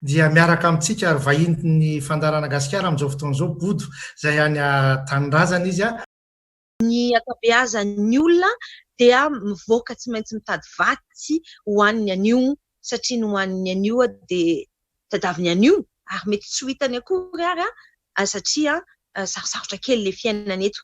Dia miaraka amintsika ary vahinin'ny fandaharana Gasikara amin'izao fotoana izao Bodo izay any an-tanindrazana izy. Ny ankabeazan'ny olona dia mivoaka tsy maintsy mitady vatsy hohaniny anio satria ny hohaniny anio dia tadiaviny anio ary mety tsy ho hitany akory ary satria sarosarotra kely ilay fiainana eto.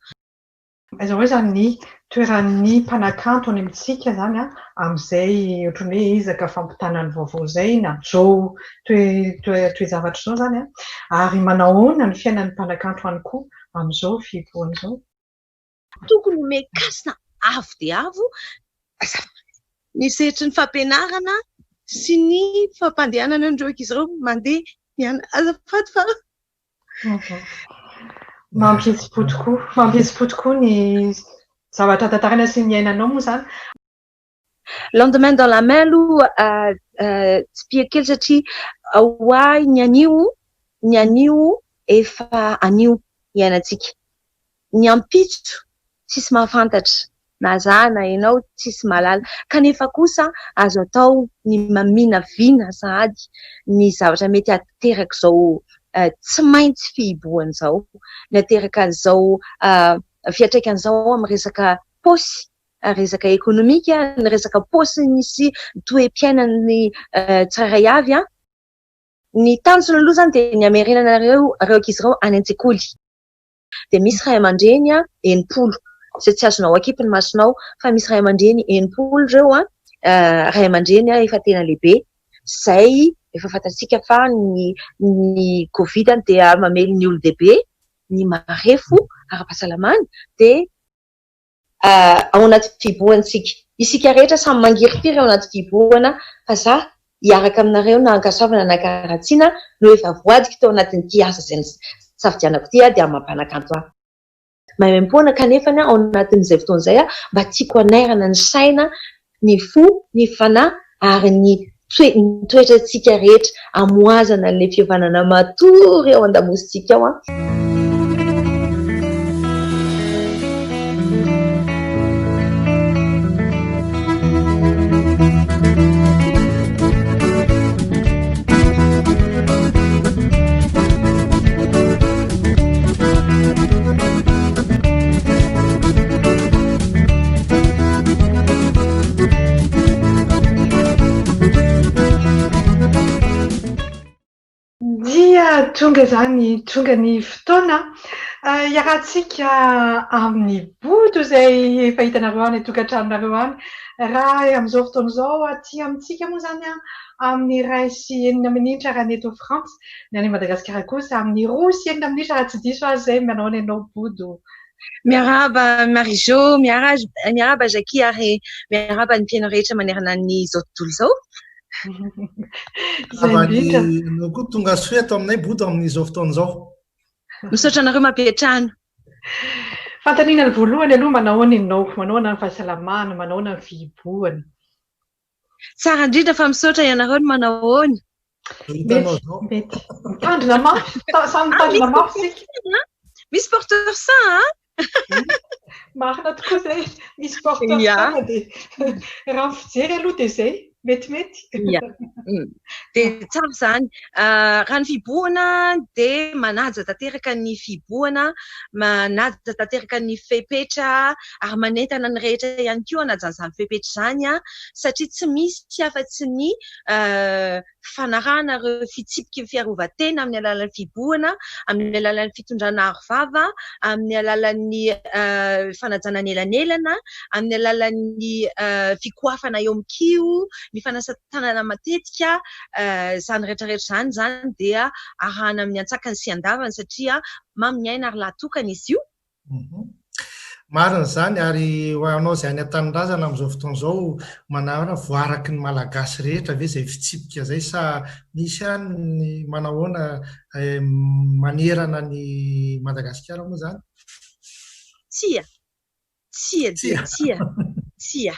Aiza ho aiza ny toeran'ny mpanakanto any amintsika izany amin'izay ohatran'ny hoe ezaka fampitana ny vaovao izay na amin'izao toe-javatra izao izany ary manao ahoana ny fiainan'ny mpanakanto any koa amin'izao fihibohana izao? Tokony homen-kasina avo dia avo ny sehatry ny fampianarana sy ny fampandehanana an'ireo ankizy ireo mandeha mianatra. Azafady fa Mampihetsi-po tokoa, mampihetsi-po tokoa ny zavatra tantaraina sy ny iainanao moa izany. Lendemain dans la main aloha tsipihako kely satria ho ahy ny anio, ny anio efa anio iainantsika. Ny ampitso tsisy mahafantatra na za na ianao tsisy mahalala kanefa kosa azo atao ny maminavina sahady ny zavatra mety haterak'izao tsy maintsy fihibohana izao, ny haterakan'izao fiantraikan'izao amin'ny resaka paosy, resaka ekonomika, ny resaka paosiny sy toe-piainan'ny tsirairay avy. Ny tanjona aloha izany dia ny hamerenana ireo ankizy ireo any an-tsekoly. Dia misy ray aman-dreny 60, izay tsy azonao akipy ny masonao fa misy ray aman-dreny 60 ireo, ray aman-dreny efa tena lehibe, izay efa fantatsika fa ny ny covid dia mamely ny olon-dehibe, ny marefo ara-pahasalamana, dia ao anaty fihibohana isika. Isika rehetra samy mangirifiry ao anaty fihibohana fa za hiaraka aminareo na ankasoavana na ankaratsiana no efa voadiko tao anatin'ity asa izay nisafidianako ity dia amin'ny maha mpanakanto ahy. Maimaimpoana kanefa ao anatin'izay fotoana izay mba tiako hanairana ny saina, ny fo, ny fanahy ary ny ny toetrantsika rehetra hamohazana an'ilay fihavanana matory ao an-damosintsika ao an. Dia tonga izany, tonga ny fotoana hiarahantsika amin'ny Bodo izay efa hitanareo any an-tokantranonareo any. Raha amin'izao fotoana izao aty amintsika moa izany amin'ny 1:06 minitra raha ny eto Frantsa, ny any Madagasikara kosa amin'ny 2:06 minitra raha tsy diso aho izay. Manao ahoana ianao Bodo? Miarahaba Marie Jo, miarahaba Jackie ary miarahaba ny mpihaino rehetra manerana an'izao tontolo izao. Izay indrindra. Ianao koa tonga soa eto aminay Bodo amin'izao fotoana izao. Misaotra anareo mampiantrano. Fanontaniana ny voalohany aloha, manao ahoana ianao? Manao ahoana ny fahasalamana? Manao ahoana ny fihibohana? Tsara indrindra fa misaotra ianareo no manao ahoana? Mety, mety. Mitandrina mafy, samy mitandrina mafy isika. Misy porteur sain an! Marina tokoa izay, misy porteur sain dia raha ny fijery aloha dia izay, metimety. Ia, dia tsara izany. Raha ny fihibohana dia manaja tanteraka ny fihibohana, manaja tanteraka ny fepetra ary manentana ny rehetra ihany koa hanaja an'izany fepetra izany satria tsy misy afa-tsy ny fanarahana ireo fitsipiky ny fiarovan-tena amin'ny alalan'ny fihibohana, amin'ny alalan'ny fitondrana aro vava, amin'ny alalan'ny fanajana ny elanelana, amin'ny alalan'ny fikohafana eo amin'ny kiho, ny fanasan-tanana matetika, izany rehetra rehetra izany izany dia arahana amin'ny antsakany sy andavany satria mamy ny aina ary lahy tokana izy io. Marina izany ary ho anao izay any an-tanindrazana amin'izao fotoana izao, manao ahoana, voaraky ny Malagasy rehetra ve izay fitsipika izay sa misy ihany ny manao ahoana manerana an'i Madagasikara moa izany? Tsia. Tsia dia tsia. Tsia.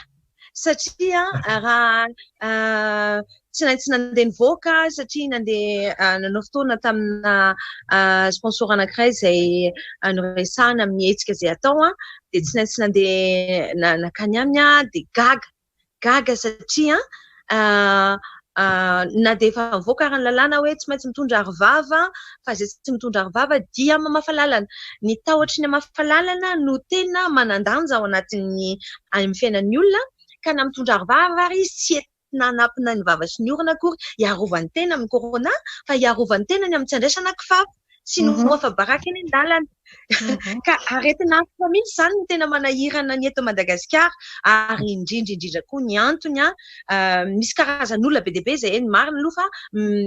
Satria raha tsy naintsy nandeha nivoaka satria nandeha nanao fotoana tamina sponsor anankiray izay noresahana amin'ny hetsika izay atao dia tsy naintsy nandeha nankany aminy aho dia gaga, gaga satria. Na dia efa nivoaka ary ny lalàna hoe tsy maintsy mitondra arovava fa izay tsy mitondra arovava dia mamafa lalana. Ny tahotry ny hamafa lalana no tena manan-danja ao anatin'ny any amin'ny fiainan'ny olona ka na mitondra arovava ary izy tsy entina hanampina ny vava sy ny orona akory hiarovany tena amin'ny corona fa hiarovany tenany amin'ny tsy handraisana kifafa sy ny ho afa-baraka eny an-dalana. Ka aretina hafa mihitsy izany no tena manahirana ny eto Madagasikara ary indrindra indrindra koa ny antony, misy karazan'olona be dia be izay, ny marina aloha fa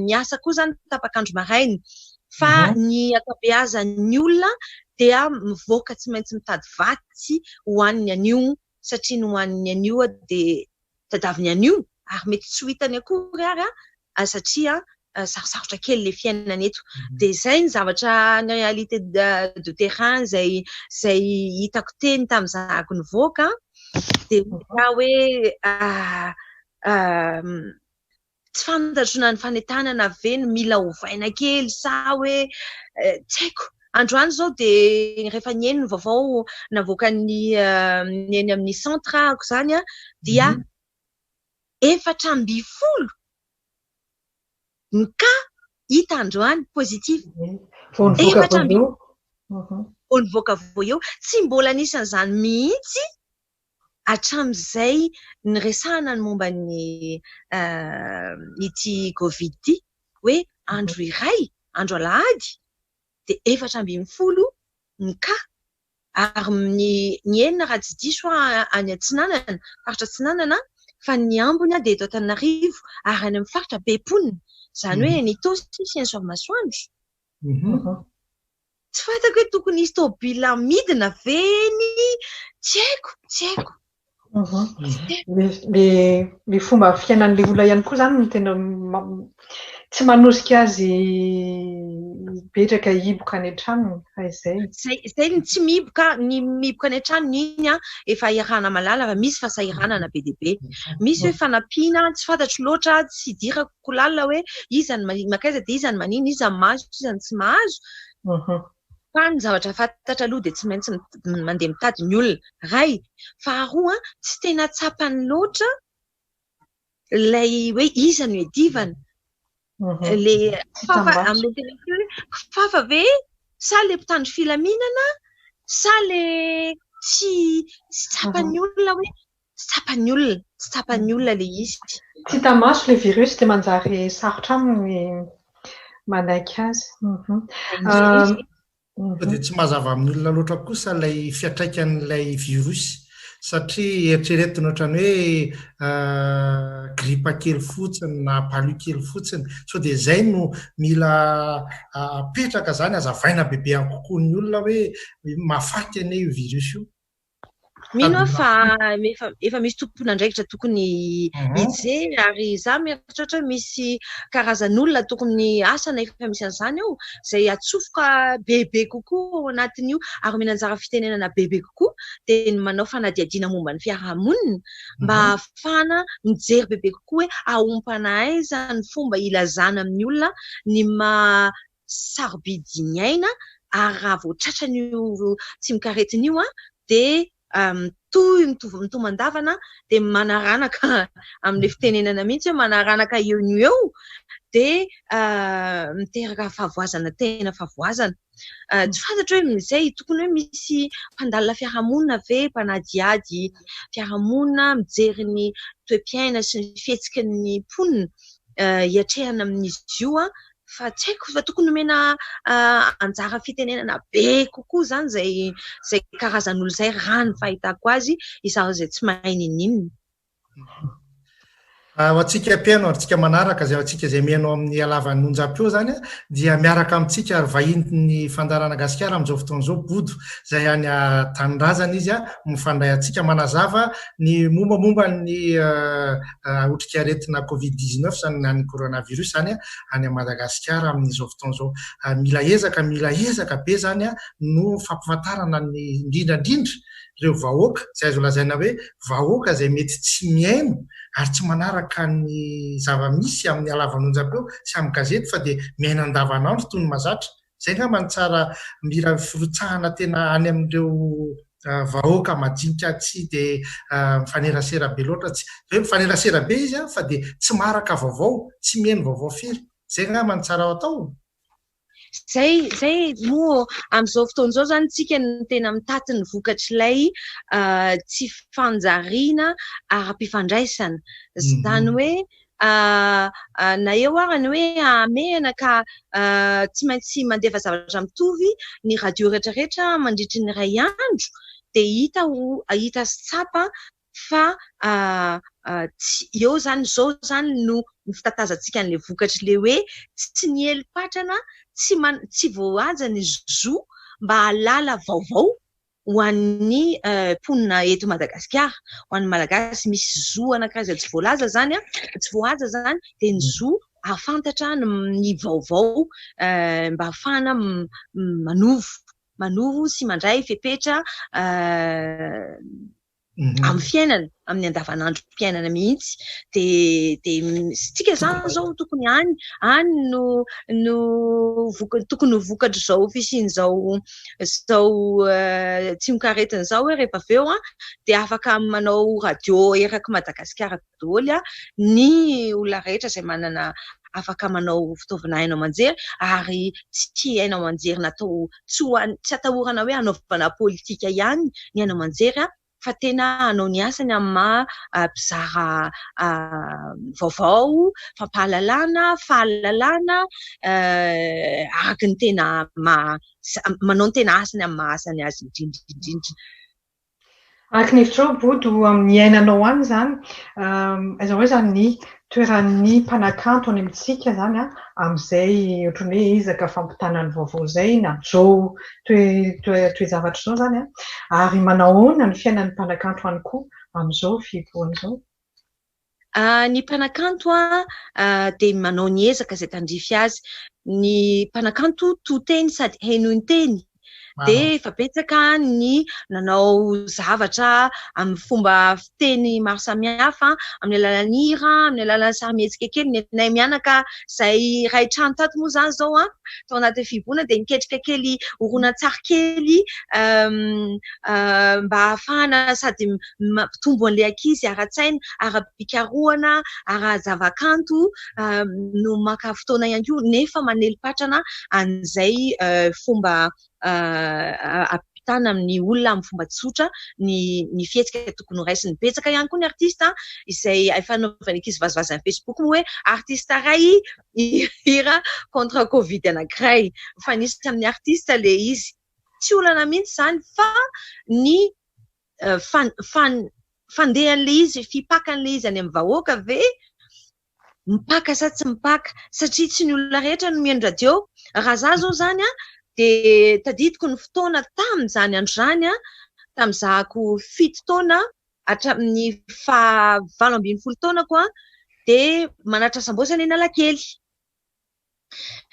miasa koa izany tapak'andro maraina fa ny ankabeazan'ny olona dia mivoaka tsy maintsy mitady vatsy hohaniny anio satria ny hohaniny anio dia tadiaviny anio ary mety tsy ho hitany akory ary satria sarosarotra kely ilay fiainana eto. Dia izay ny zavatra, ny réalité de terrain izay izay hitako teny tamin'izahako nivoaka. Dia hoe tsy fantatro na ny fanentanana ve no mila ovaina kely sa hoe tsy haiko. Androany izao dia rehefa nihaino ny vaovao navoakan'ny ny eny amin'ny centre ahako izany dia 14 ny cas hita androany positif. Vao nivoaka vao eo. Vao nivoaka vao eo. Tsy mbola nisy an'izany mihitsy hatramin'izay niresahana ny momba ny ity Covid ity. Hoe andro iray, andro alahady, dia 14 ny cas. Ary ny ny enina raha tsy diso aho any Atsinanana, faritra Atsinanana, fa ny ambiny dia eto Antananarivo ary any amin'ny faritra be mponina. Izany hoe any Itaosy sy any Soavimasoandro. Tsy fantako hoe tokony hisy tômôbila midina ve eny, tsy haiko, tsy haiko. Ilay fomba fiainan'ilay olona ihany koa izany no tena tsy manosika azy hipetraka hihiboka any an-tranony fa izay. Izay ny tsy mihiboka, ny mihiboka any an-tranony iny efa iarahana mahalala fa misy fahasahiranana be dia be. Misy hoe fanampiana tsy fantatro loatra, tsy idirako lalina hoe iza no mankaiza dia iza no manina, iza no mahazo, iza no tsy mahazo. Fa ny zavatra fantatra aloha dia tsy maintsy mandeha mitady ny olona. Iray. Faharoa, tsy tena tsapany loatra ilay hoe iza no iadivana. Ilay kifafa, amin'ilay teneniko hoe kifafa ve sa ilay mpitandro filaminana sa ilay tsy tsy tsapan'ny olona hoe tsy tsapan'ny olona, tsy tsapan'ny olona ilay izy. Tsy hita maso ilay virus dia manjary sarotra aminy ny manaiky azy. Dia tsy mazava amin'ny olona loatra kosa ilay fiantraikan'ilay virus satria eritreretina ohatran'ny hoe gripa kely fotsiny na palu kely fotsiny. Sao dia izay no mila apetraka izany, hazavaina bebe kokoa ny olona hoe mahafaty anie io virus io. Mino aho fa efa efa misy tompon'andraikitra tokony hijery ary izaho mieritreritra hoe misy karazan'olona tokony asa na efa misy an'izany eo izay atsofoka bebe kokoa ao anatin'io ary omena anjara fitenenana bebe kokoa dia ny manao fanadihadiana momba ny fiarahamonina mba hahafahana mijery bebe kokoa hoe ahompana aiza ny fomba ilazana amin'ny olona ny maha sarobidy ny aina ary raha vao tratran'io tsimokaretina io dia mitohy mitomandavana dia manaranaka amin'ilay fitenenana mihitsy hoe manaranaka eo no eo dia miteraka fahavoazana tena fahavoazana. Tsy fantatro hoe izay tokony hoe misy mpandalina fiarahamonina ve, mpanadihady fiarahamonina mijery ny toe-piaina sy ny fihetsiky ny mponina hiatrehana amin'izy io Fa tsy haiko fa tokony omena anjara fitenenana be kokoa izany izay izay karazan'olona izay raha ny fahitako azy, izaho izay tsy mahay n'inon'inona. Ho antsika mpihaino ary antsika manaraka izay ho antsika izay mihaino amin'ny halavan'ny onjam-peo izany dia miaraka amintsika ary vahinin'ny fandaharana Gasikara amin'izao fotoana izao Bodo izay any an-tanindrazana izy mifandray antsika manazava ny mombamomba ny otrikaretina covid 19 izany na ny coronavirus izany any Madagasikara amin'izao fotoana izao. Mila ezaka, mila ezaka be izany no fampifantarana ny indrindra indrindra ireo vahoaka izay azo lazaina hoe vahoaka izay mety tsy mihaino ary tsy manaraka ny zava-misy amin'ny halavan'onjam-peo sy amin'ny gazety fa dia miaina andavanandro toy ny mahazatra. Izay angamba no tsara mila firotsahana tena any amin'ireo. vahoaka madinika tsy dia mifanerasera be loatra, tsy hoe mifanerasera be izy fa dia tsy maharaka vaovao, tsy mihaino vaovao firy. Izay angamba no tsara ho atao? Izay, izay moa amin'izao fotoana izao izany tsika no tena mitaty ny vokatr'ilay tsy fanjariana ara-pifandraisana. Izany hoe na eo ara ny hoe hamehana ka tsy maintsy mandefa zavatra mitovy ny radio rehetrarehetra mandritry ny iray andro dia hita ho hita sy tsapa fa tsy eo izany izao izany no ny fitatazantsika an'ilay vokatr'ilay hoe tsy niely patrana, tsy tsy voahaja ny zo mba hahalala vaovao ho an'ny mponina eto Madagasikara, ho an'ny Malagasy. Misy zo anankiray izay tsy voalaza izany, tsy voahaja izany, dia ny zo hahafantatra ny vaovao mba hahafahana manovo, manovo sy mandray fepetra amin'ny fiainana, amin'ny andavanandrom-piainana mihitsy. Dia dia isika izany izao tokony any, any no no voka- tokony ho vokatr'izao fisian'izao izao tsimokaretina izao hoe rehefa avy eo an, dia afaka manao radio erak'i Madagasikara daholo ny olona rehetra izay manana afaka manao fitaovana haino aman-jery ary tsy haino aman-jery natao tsy ho an- tsy atahorana hoe hanaovana politika ihany ny haino aman-jery fa tena hanao ny asany amin'ny maha mpizara vaovao, fampahalalana, fahalalana araka ny tena maha manao ny tena asany amin'ny maha asany azy indrindra indrindra. Araka ny hevitrao Bodo, amin'ny iainanao any izany, aiza ho aiza ny toeran'ny mpanakanto any amintsika izany amin'izay ohatran'ny hoe ezaka fampitana ny vaovao izay na amin'izao toe-javatra izao izany ary manao ahoana ny fiainan'ny mpanakanto any koa amin'izao fihibohana izao? Ny mpanakanto dia manao ny ezaka izay tandrify azy. Ny mpanakanto to teny sady henoin-teny. Dia efa betsaka ny nanao zavatra amin'ny fomba fiteny maro samihafa, amin'ny alalan'ny hira, amin'ny alalan'ny sarimihetsika kely. Ny anay mianaka izay iray trano tato moa izany izao tao anatin'ny fihibohana dia niketrika kely horonantsary kely mba hahafahana sady mampitombo an'ilay ankizy ara-tsaina, ara-pikarohana, ara-javakanto no maka fotoana ihany koa nefa manely patrana an'izay fomba ampitana amin'ny olona amin'ny fomba tsotra ny ny fihetsika tokony ho raisiny. Betsaka ihany koa ny artista izay efa anaovan'ny ankizy vazivazy amin'ny Facebook moa hoe artista iray hira contre covid anankiray. Fa nisy amin'ny artista ilay izy. Tsy olana mihitsy izany fa ny fandehan'ilay izy, fipakan'ilay izy any amin'ny vahoaka ve mipaka sa tsy mipaka? Satria tsy ny olona rehetra no mihaino radio. Raha za zao zany an, dia tadidiko ny fotoana tamin'izany andro izany an, tamin'izahako 7 taona hatramin'ny faha 18 taonako an, dia manatitra sambosa any Analakely.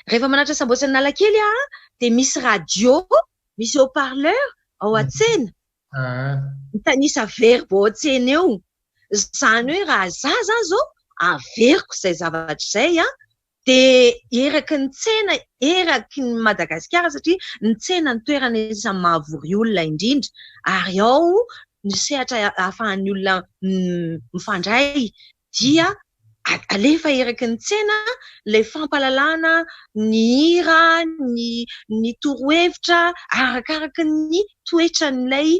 Rehefa manatitra sambosa any Analakely aho dia misy radio, misy haut parleur ao an-tsena. Mitanisa verbe ao an-tsena eo. Izany hoe raha za izany izao, averiko izay zavatra izay an, dia eraky ny tsena, eraky ny Madagasikara satria ny tsena no toerana isan'ny mahavory olona indrindra ary ao ny sehatra ahafahan'ny olona mifandray dia alefa eraky ny tsena ilay fampahalalana ny hira, ny ny torohevitra arakaraky ny toetran'ilay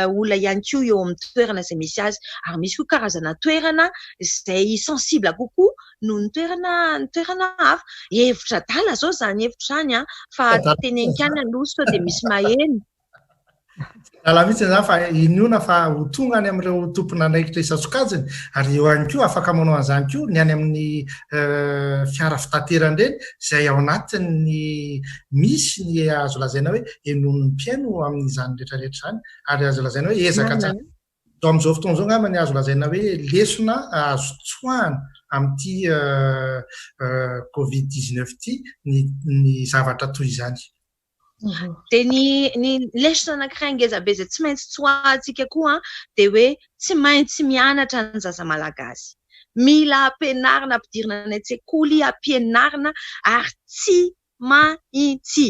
olona ihany koa eo amin'ny toerana izay misy azy. Ary misy koa karazana toerana izay sensible kokoa noho ny toerana ny toerana hafa. Hevitra adala izao izany hevitra izany an, fa teneniko ihany aloha sao dia misy maheno. Adala mihitsy izany fa inoana fa ho tonga any amin'ireo tompon'andraikitra isan-tsokajiny ary eo ihany koa afaka manao an'izany koa ny any amin'ny fiara fitaterana ireny izay ao anatin'ny misy ny azo lazaina hoe henoin'ny mpihaino amin'izany rehetra rehetra izany ary azo lazaina hoe ezaka tsara. Izao amin'izao fotoana izao angamba ny azo lazaina hoe lesona azo tsoahana amin'ity covid 19 ity ny ny zavatra toy izany. Dia ny ny lesona anankiray ngeza be izay tsy maintsy tsoahantsika koa dia hoe tsy maintsy mianatra ny zaza malagasy. Mila ampianarina, ampidirina any an-tsekoly, ampianarina ary tsy. mahitsy.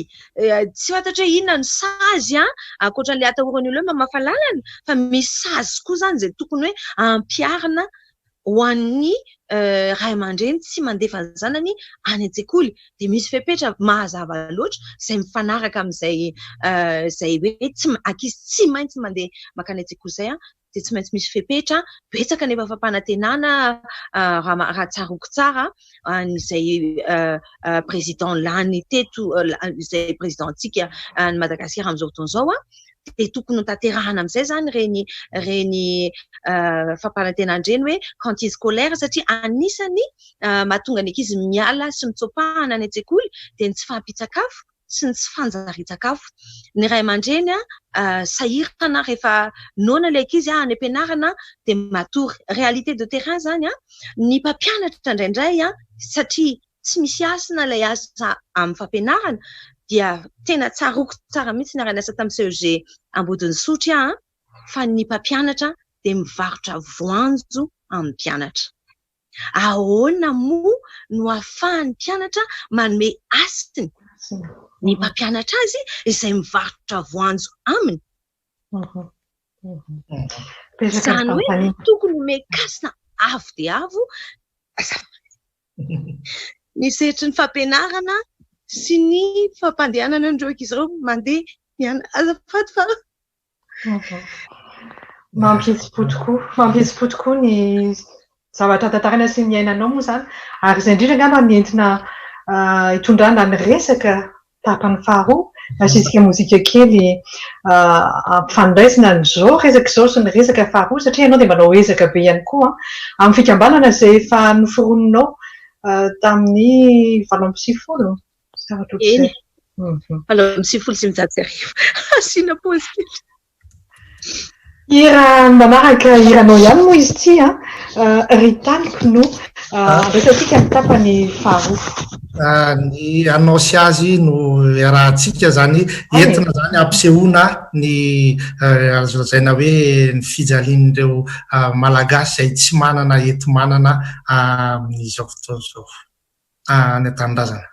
Tsy fantatra hoe inona ny sazy an, ankoatra an'ilay atahoran'ny olona hoe mamafa lalana, fa misy sazy koa izany izay tokony hoe ampiharina ho an'ny ray aman-dreny tsy mandefa ny zanany any an-tsekoly. Dia misy fepetra mazava loatra izay mifanaraka amin'izay izay hoe tsy ankizy tsy maintsy mandeha mankany an-tsekoly izay an, dia tsy maintsy misy fepetra betsaka nefa fampanantenana raha tsaroako tsara an'izay président lany teto, izay président-ntsika any Madagasikara amin'izao fotoana izao an, dia tokony ho tanterahana amin'izay izany ireny ireny fampanantenana ireny hoe cantine scolaire satria anisany mahatonga ny ankizy miala sy mitsoa-pahana any an-tsekoly dia ny tsy fahampian-tsakafo sy ny tsy fanjarian-tsakafo. Ny ray aman-dreny sahirana rehefa noana ilay ankizy any am-pianarana dia matory. Réalité de terrain izany an, ny mpampianatra indraindray satria tsy misy hasina ilay asa amin'ny fampianarana dia tena tsaroako tsara mihitsy niara-niasa tamin'ny CEG Ambodin'Isotry aho fa ny mpampianatra dia mivarotra voanjo amin'ny mpianatra. Ahoana moa no ahafahan'ny mpianatra manome hasiny ny mpampianatra azy izay mivarotra voanjo aminy? Izany hoe tokony homen-kasina avo dia avo ny sehatry ny fampianarana sy ny fampandehanana an'ireo ankizy ireo mandeha mianatra. Azafady fa. Mampihetsi-po tokoa, mampihetsi-po tokoa ny zavatra tantaraina sy ny iainanao moa izany ary izay indrindra angamba no entina hitondrana ny resaka tapany faharoa, asiantsika mozika kely ampifandraisina an'izao resaka izao sy ny resaka faharoa satria ianao dia manao ezaka be ihany koa amin'ny fikambanana izay efa noforoninao tamin'ny 98. Zavatra ohatr'izay. Eny. 1998. Asiana paozy kely. Hira manaraka hiranao ihany moa izy ity an. Ry taniko no andraisantsika ny tapany faharoa. Ny anao sy azy no iarahantsika izany, entina izany hampisehoana ny azo lazaina hoe ny fijalian'ireo Malagasy izay tsy manana enti-manana amin'izao fotoana izao. any an-tanindrazana.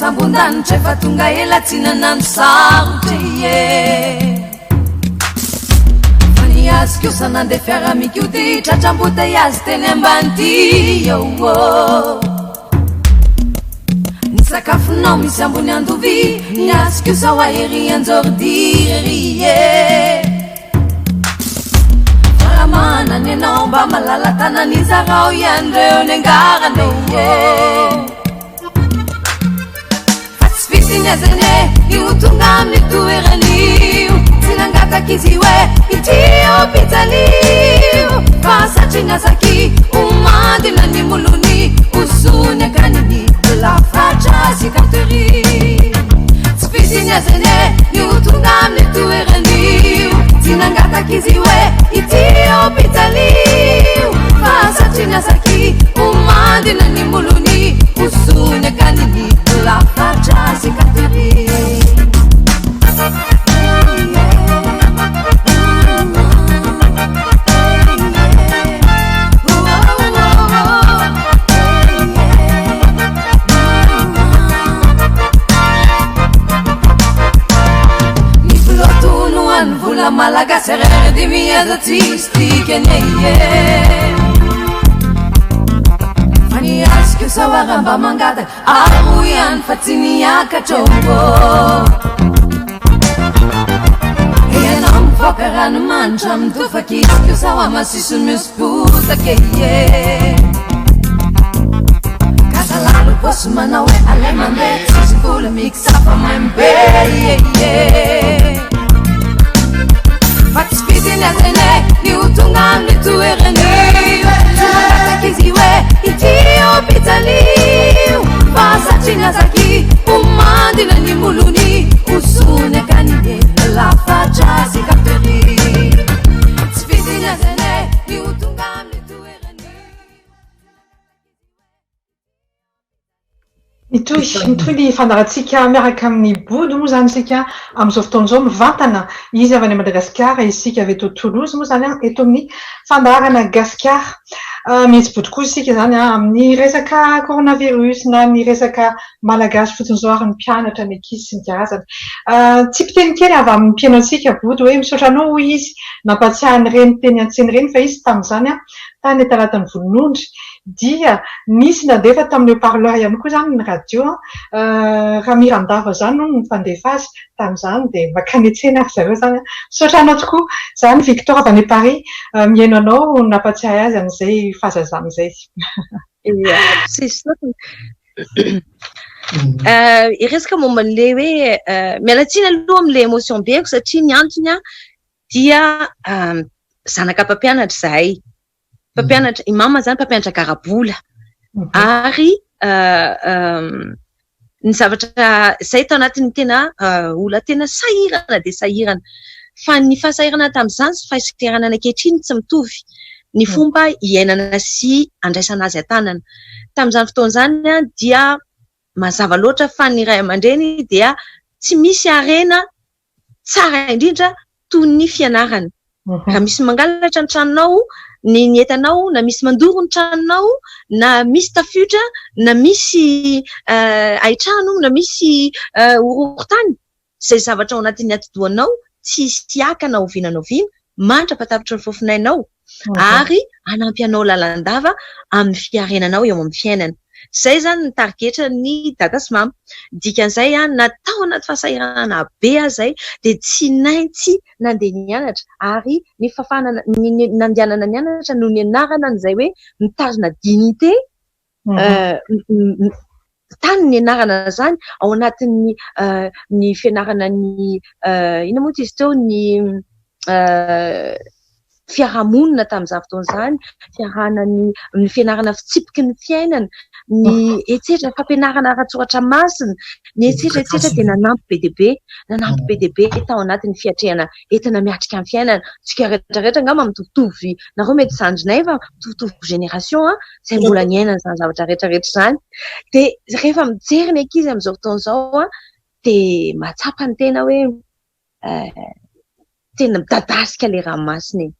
Sambon-danitra efa tonga ela tsy nanano sarotra ie. Fa ny azy kosa nandeha fiara mikody tratra embouteillage teny Ambanidia oh. Ny sakafonao misy ambony andovy ny azy kosa ho ahery anjordia ie. Fa raha manana ianao mba malala tanana izarao ihany reo niangarana oh. Fa tsy fidiny aza anie io tonga amin'ny toerana io. Tsy nangataka izy hoe ity hopitaly io. Fa satria nasaky ho mandina ny molony, hosony akaniny lafatra sy kantery. Tsy fidiny aza anie io tonga amin'ny toerana io. Tsy nangataka izy hoe ity hopitaly io. Fa satria nasaky ho mandina ny molony, hosony akaniny lafatra sy kantery. Ny piloto no an'ny vola malagasy ariary dimy aza tsisy dikany e. Fa ny azy kosa hoa raha mba mangataka aro ihany fa tsy niakatra oh. Ianao mivoaka ranomanitra mitofaka izy kosa hoa masiso mihoso-potaka e. Gaga lalo paosy manao hoe alay mandeha tsisy vola mikisafa maimbo be e. Fa tsy fidiny aza anie ny ho tonga amin'ny toerana io. Tsy mangataka izy hoe ity hopitaly io. Fa satria nasaky ho mandina ny molony, hosony akaniny e. Lafatra sy kaptery Tsy fidiny azany e Ny ho tonga amin'ny toerany. Mitohy, mitohy ny fandaharantsika miaraka amin'i Bodo moa izany isika amin'izao fotoana izao mivantana, izy avy any Madagasikara, isika avy eto Toulouse moa izany eto amin'ny fandaharana Gasikara. Mihetsi-bodo koa isika izany amin'ny resaka coronavirus na ny resaka malagasy fotsiny izao ary ny mpianatra, ny ankizy sy ny karazany. Tsipiteny kely avy amin'ny mpihaino antsika Bodo hoe misaotra anao hoy izy nampatsiahy an'ireny teny an-tsena ireny fa izy tamin'izany tany Talatan'ny Volonondry dia nisy nandefa tamin'ny haut parleur ihany koa izany ny radio an, raha Mirandava izany hono no mpandefa azy tamin'izany dia mankany an-tsena ry zareo izany an. Misaotra anao tokoa izany Victor avy any Paris mihaino anao nampatsiahy azy an'izay fahazazana izay. Ia, tsisy satriny. Hiresaka momba an'ilay hoe miala tsiny aloha amin'ilay émotion be-ko satria ny antony an dia zanaka mpampianatra izahay. Mpampianatra, i mama izany mpampianatra garabola. Ary ny zavatra izay tao anatin'ny tena olona tena sahirana dia sahirana. Fa ny fahasahiranana tamin'izany sy fahasahiranana ankehitriny tsy mitovy ny fomba iainana sy andraisana azy an-tanana. Tamin'izany fotoana izany dia mazava loatra fa ny ray aman-dreny dia tsy misy harena tsara indrindra toy ny fianarana. Raha misy mangalatra ny tranonao, ny ny entanao, na misy mandoro ny tranonao, na misy tafiotra, na misy haintrano, na misy horohorontany, izay zavatra ao anatin'ny atidohanao tsy hisy haka na oviana na oviana mandra-pahatapitry ny fofonainao ary hanampy anao lalandava amin'ny fiarenanao eo amin'ny fiainana. Izay izany ny tarigetra ny dada sy mama. Dikan'izay na tao anaty fahasahiranana be aza izay dia tsy naintsy nandeha nianatra ary ny fahafahana ny nandehanana nianatra no nianarana an'izay hoe mitazona dignité tany nianarana an'izany ao anatin'ny ny fianarana ny inona moa izy teo ny fiarahamonina tamin'izany fotoana izany, fiarahana ny ny fianarana fitsipiky ny fiainana, ny etsetra fampianarana ara-tsoratra masina, ny etsetra etsetra dia nanampy be dia be, nanampy be dia be tao anatin'ny fiatrehana entina miatrika ny fiainana. Tsika rehetra rehetra angamba mitovitovy, nareo mety zandrinay fa mitovitovy génération an, izay mbola niaina an'izany zavatra rehetra rehetra izany. Dia rehefa mijery ny ankizy amin'izao fotoana izao an, dia mahatsapa ny tena hoe tena midadasika ilay ranomasina e.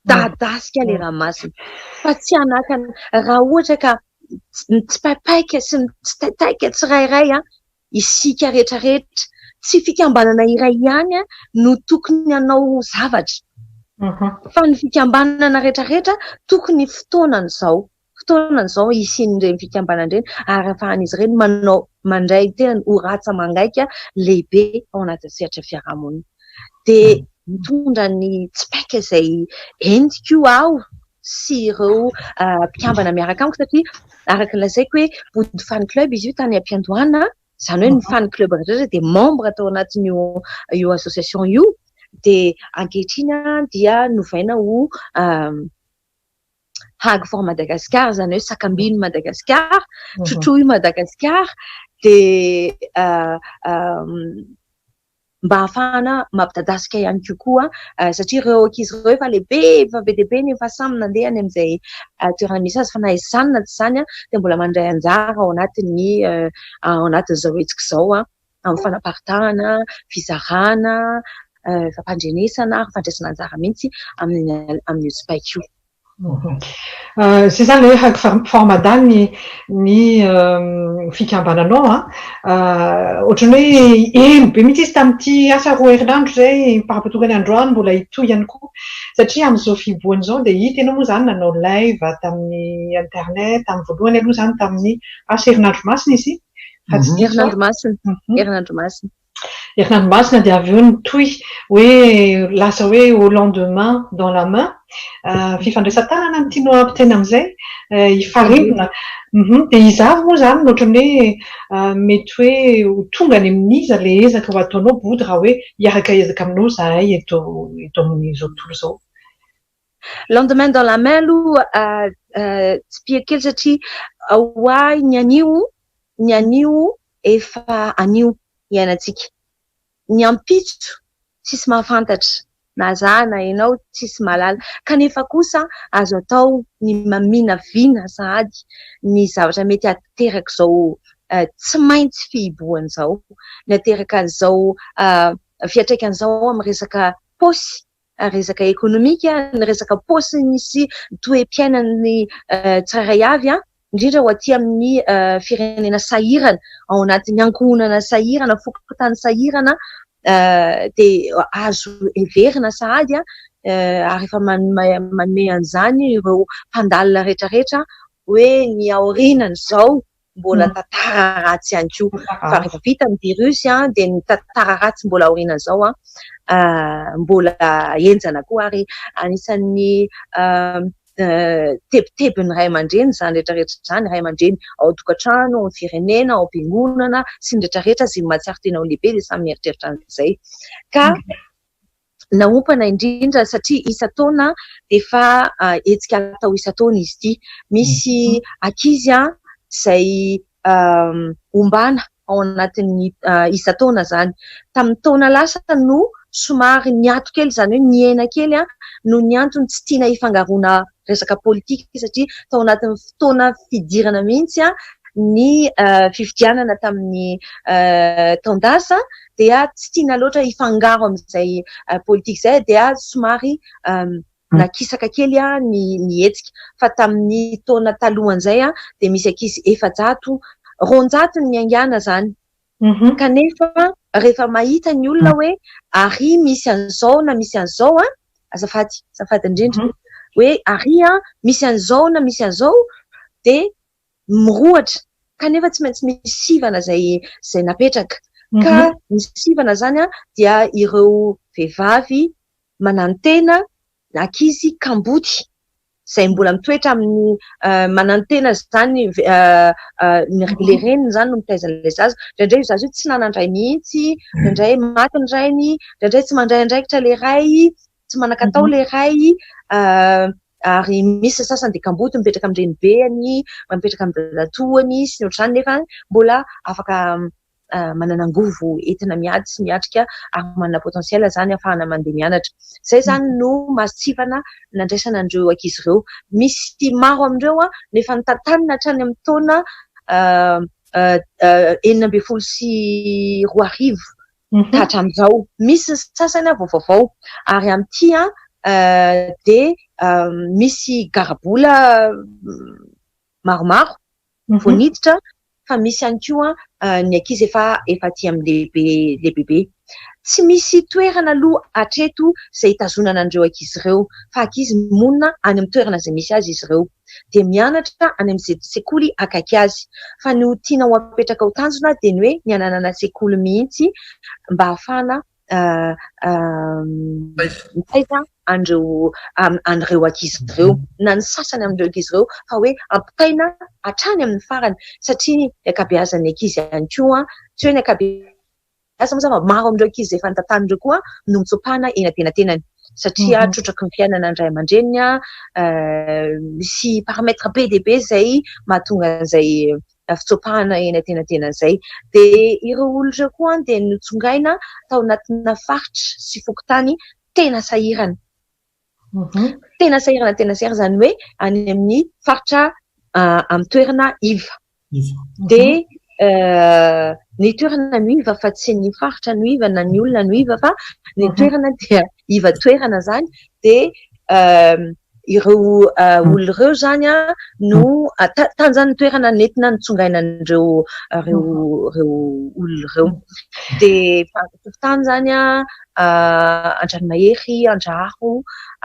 Midadasika ilay ranomasina. Fa tsy hanakana, raha ohatra ka mitsipaipaika sy mitsitaitaika tsirairay an, isika rehetra rehetra, tsy fikambanana iray ihany no tokony hanao zavatra. Fa ny fikambanana rehetra rehetra tokony fotoanan'izao, fotoanan'izao hisian'ireny fikambanana ireny ary ahafahan'izy ireny manao, mandray tena ho ratsa-mangaika lehibe ao anatin'ny sehatra fiarahamonina. Dia mitondra ny tsipaika izay entiko aho sy ireo mpikambana miaraka amiko satria araka ny lazaiko hoe Bodo Fan Club izy io tany am-piandohana, izany hoe ny fan club rehetra dia membre tao anatin'io io association io, dia ankehitriny dia novaina ho Hug for Madagascar, izany hoe sakambino Madagascar, trotroy Madagascar, dia mba hahafahana mampidadasika ihany kokoa satria ireo ankizy ireo efa lehibe, efa be dia be ny efa samy nandeha any amin'izay toerana misy azy fa na izany na tsy izany dia mbola mandray anjara ao anatin'ny ao anatin'izao hetsika izao amin'ny fanaparitahana, fizarana, fampandrenesana ary fandraisana anjara mihitsy amin'ny amin'io tsipaika io. Izay izany ilay hoe Hug for Mada ny ny fikambananao an. Ohatran'ny hoe ela be mihitsy izy tamin'ity asa roa herinandro izay par-rapport ny androany mbola hitohy ihany koa. Satria amin'izao fihibohana izao dia hita ianao moa izany nanao live tamin'ny internet, tamin'ny voalohany aloha izany tamin'ny asa herinandro masina izy ity raha tsy diso aho. Herinandro masina, herinandro masina. Herinandro masina dia avy eo nitohy hoe lasa hoe au lendemain dans la main, fifandraisan-tanana no tianao hampitaina amin'izay, hifarimbona. Dia iza avy moa izany no ohatran'ny hoe mety hoe ho tonga any amin'iza ilay ezaka ho ataonao Bodo raha hoe hiaraka hiezaka aminao izahay eto eto amin'izao tontolo izao? Lendemain dans la main aloha tsipihako kely satria ho ahy ny anio, ny anio efa anio iainantsika. Ny ampitso Tsisy mahafantatra na za na ianao, tsisy mahalala. Kanefa kosa azo atao ny maminavina sahady ny zavatra mety haterak'izao tsy maintsy fihibohana izao, ny hateraka an'izao fiantraikan'izao amin'ny resaka paosy, resaka ekonomika, ny resaka paosiny sy toe-piainan'ny tsirairay avy, indrindra ho aty amin'ny firenena sahirana, ao anatin'ny ankohonana sahirana, fokontany sahirana, dia azo heverina sahady ary efa manome an'izany ireo mpandalina rehetrarehetra hoe ny aorianan'izao mbola tantara ratsy ihany koa. Fa rehefa vita ny virus dia ny tantara ratsy mbola aorianan'izao mbola henjana koa ary anisan'ny tebitebin'ny ray aman-dreny izany rehetrarehetra izany, ray aman-dreny ao an-tokantrano, ao amin'ny firenena, ao am-piangonana sy ny rehetrarehetra izay mahatsiaro tena ho lehibe dia samy mieritreritra an'izay. Ka naompana indrindra satria isan-taona dia efa hetsika atao isan-taona izy ity. Misy ankizy izay ombana ao anatin'ny isan-taona izany. Tamin'ny taona lasa no somary niato kely, izany hoe nihena kely noho ny antony tsy tiana hifangaroana resaka politika satria tao anatin'ny fotoana fidirana mihitsy ny fifidianana tamin'ny taon-dasa dia tsy tiana loatra hifangaro amin'izay politika izay dia somary nakisaka kely ny ny hetsika. Fa tamin'ny taona talohan'izay dia misy ankizy 400, 200 ny niaingàna izany. Kanefa rehefa mahita ny olona hoe ary misy an'izao na misy an'izao, azafady, azafady indrindra, hoe ary misy an'izao na misy an'izao dia mirohotra kanefa tsy maintsy misy sivana izay izay napetraka. Ka ny sivana izany dia ireo vehivavy manantena ankizy kamboty izay mbola mitoetra amin'ny manantena izany ilay reniny izany no mitaiza an'ilay zaza. Indraindray io zaza io tsy nanan-dray mihitsy, indraindray maty ny rainy, indraindray tsy mandray andraikitra ilay ray, tsy manan-katao ilay ray, ary misy ny sasany dia kamboty mipetraka amin'ny renibeany, mipetraka amin'ny dadatoany sy ny ohatr'izany nefa mbola afaka manana angovo entina miady sy miatrika ary manana potentiel izany ahafahana mandeha mianatra. Izay izany no mahatsivana nandraisana an'ireo ankizy ireo. Misy maro amin'ireo no efa notantanina hatrany amin'ny taona 2016 ka hatramin'izao. Misy ny sasany vao vaovao ary amin'ity dia misy garabola maromaro vao niditra fa misy ihany koa ny ankizy efa efa aty amin'ny lehibe lehibebe. Tsy misy toerana aloha hatreto izay hitazonana an'ireo ankizy ireo fa ankizy monina any amin'ny toerana izay misy azy izy ireo dia mianatra any amin'izay sekoly akaiky azy. Fa ny ho tiana ho apetraka ho tanjona dia ny hoe ny hananana sekoly mihitsy mba hahafahana mitaiza an'ireo an'ireo ankizy ireo na ny sasany amin'ireo ankizy ireo fa hoe ampitaina hatrany amin'ny farany satria ny ankabeazan'ny ankizy ihany koa tsy hoe ny ankabeazany moa izany fa maro amin'ireo ankizy izay efa notantanina ireo koa no mitsopana eny antenatenany satria trotraky ny fiainana ny ray aman-dreniny, misy paramètre be dia be izay mahatonga an'izay fitsopahana eny antenatenany izay. Dia ireo olona ireo koa dia notsongaina tao anatina faritra sy fokontany tena sahirana. Tena sahirana, tena sahirana, izany hoe any amin'ny faritra amin'ny toerana iva. Dia ny toerana no iva fa tsy ny faritra no iva na ny olona no iva fa ny toerana dia iva toerana izany. Dia ireo olona ireo izany no tany izany ny toerana nentina nitsongaina an'ireo ireo ireo olona ireo. Dia fokontany izany Andranomahery, Andraharo,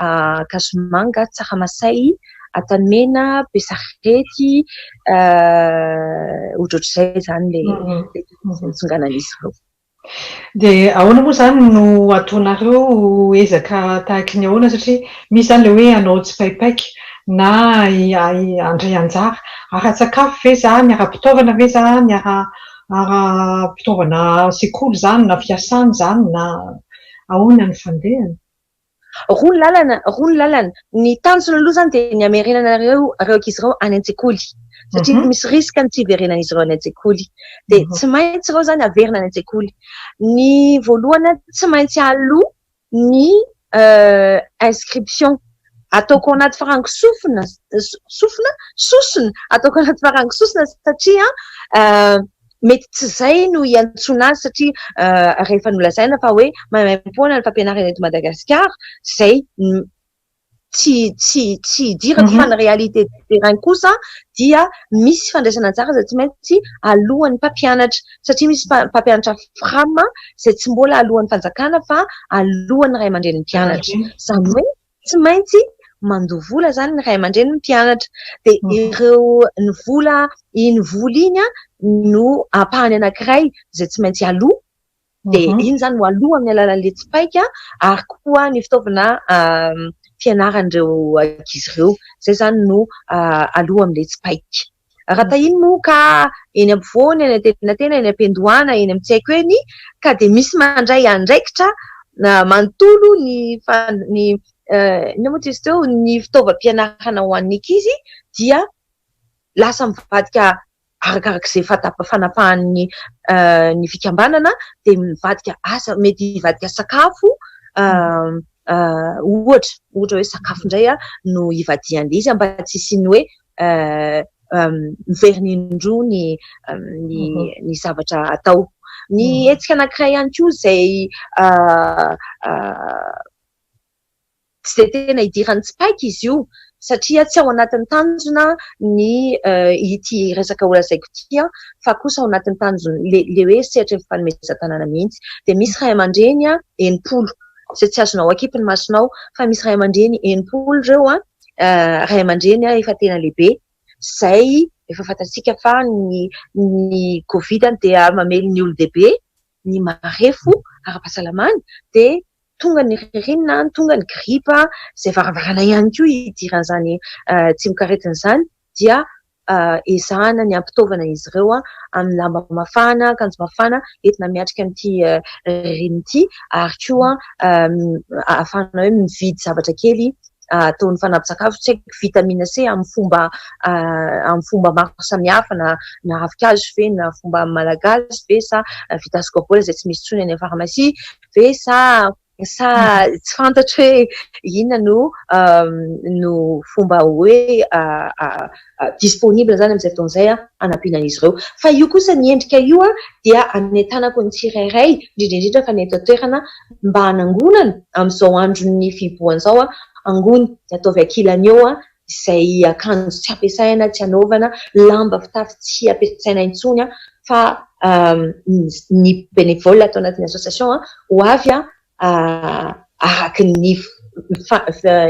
Ankazomanga, Tsaramasay, Antanimena, Besarety, ohatrohatr'izay izany ilay nitsonganan'izy ireo. Dia ahoana moa izany no ataonareo ezaka tahaky ny ahoana satria misy izany ilay hoe hanao tsipaipaika na handray anjara ara-tsakafo ve izany, ara-pitaovana ve izany, ara-pitaovana sekoly izany na fiasana izany na ahoana ny fandehany? Roa ny lalana, roa ny lalana. Ny tanjona aloha izany dia ny hamerenana ireo ireo ankizy ireo any an-tsekoly. Satria misy risque ny tsy hiverenan'izy ireo any an-tsekoly. Dia tsy maintsy ireo izany averina any an-tsekoly. Ny voalohany, tsy maintsy aloa. ny inscription. Ataoko ao anaty farango sofina, sofina? Sosona, ataoko anaty farango sosona satria mety tsy izay no iantsoana azy satria rehefa nolazaina fa hoe maimaimpoana ny fampianarana eto Madagasikara, izay tsy tsy tsy idirako fa ny réalité du terrain kosa dia misy fandraisana anjara izay tsy maintsy alohan'ny mpampianatra satria misy mpampianatra fram izay tsy mbola alohan'ny fanjakana fa alohan'ny ray aman-drenin'ny mpianatra. Izany hoe tsy maintsy mandoa vola izany ny ray aman-drenin'ny mpianatra. Dia ireo ny vola iny vola iny no ampahany anankiray izay tsy maintsy aloa. Dia iny izany no aloa amin'ny alalan'ilay tsipaika ary koa ny fitaovana fianaran'ireo ankizy ireo. Izay izany no aloa amin'ilay tsipaika. Raha tahiny moa ka eny ampovoany, eny antenantenany, eny am-piandohana, eny amin'ny tsy haiko eny ka dia misy mandray andraikitra manontolo ny ny inona moa izy teo, ny fitaovam-pianarana ho an'ny ankizy dia lasa mivadika arakaraka izay fanapahan'ny ny fikambanana dia mivadika asa, mety hivadika sakafo ohatra, ohatra hoe sakafo indray no ivadihan'ilay izy mba tsy hisian'ny hoe miverina indroa ny ny zavatra atao. Ny hetsika anankiray ihany koa izay Tsy dia tena idiran'ny tsipaika izy io satria tsy ao anatin'ny tanjona ny ity resaka holazaiko ity fa kosa ao anatin'ny tanjona ilay hoe sehatry ny fanomezan-tanàna mihitsy. Dia misy ray aman-dreny 60, izay tsy azonao akipy ny masonao fa misy ray aman-dreny 60 ireo, ray aman-dreny efa tena lehibe izay efa fantatsika fa ny ny covid dia mamely ny olon-dehibe, ny marefo ara-pahasalamana dia tonga ny ririnina, tonga ny gripa, izay varavarana ihany koa hidiran'izany tsimokaretina izany dia ezahana ny hampitaovana izy ireo amin'ny lamba mafana, akanjo mafana entina miatrika an'ity ririnina ity ary koa ahafahana hoe mividy zavatra kely ataon'ny fanampin-tsakafo, tsy haiko, vitamine C amin'ny fomba amin'ny fomba maro samihafa na na ravinkazo ve na fomba malagasy ve sa vitascorbol izay tsy misy intsony any amin'ny farmasia ve sa sa tsy fantatro hoe inona no no fomba hoe disponible izany amin'izay fotoana izay hanampiana an'izy ireo. Fa io kosa ny endrika io dia anentanako ny tsirairay, indrindra indrindra fa ny eto an-toerana mba hanangonana amin'izao andron'ny fihibohana izao, angony dia ataovy ankilany eo izay akanjo tsy ampiasaina, tsy anaovana, lamba fitafy tsy ampiasaina intsony fa ny bénévole ato anatin'ny association ho avy araka ny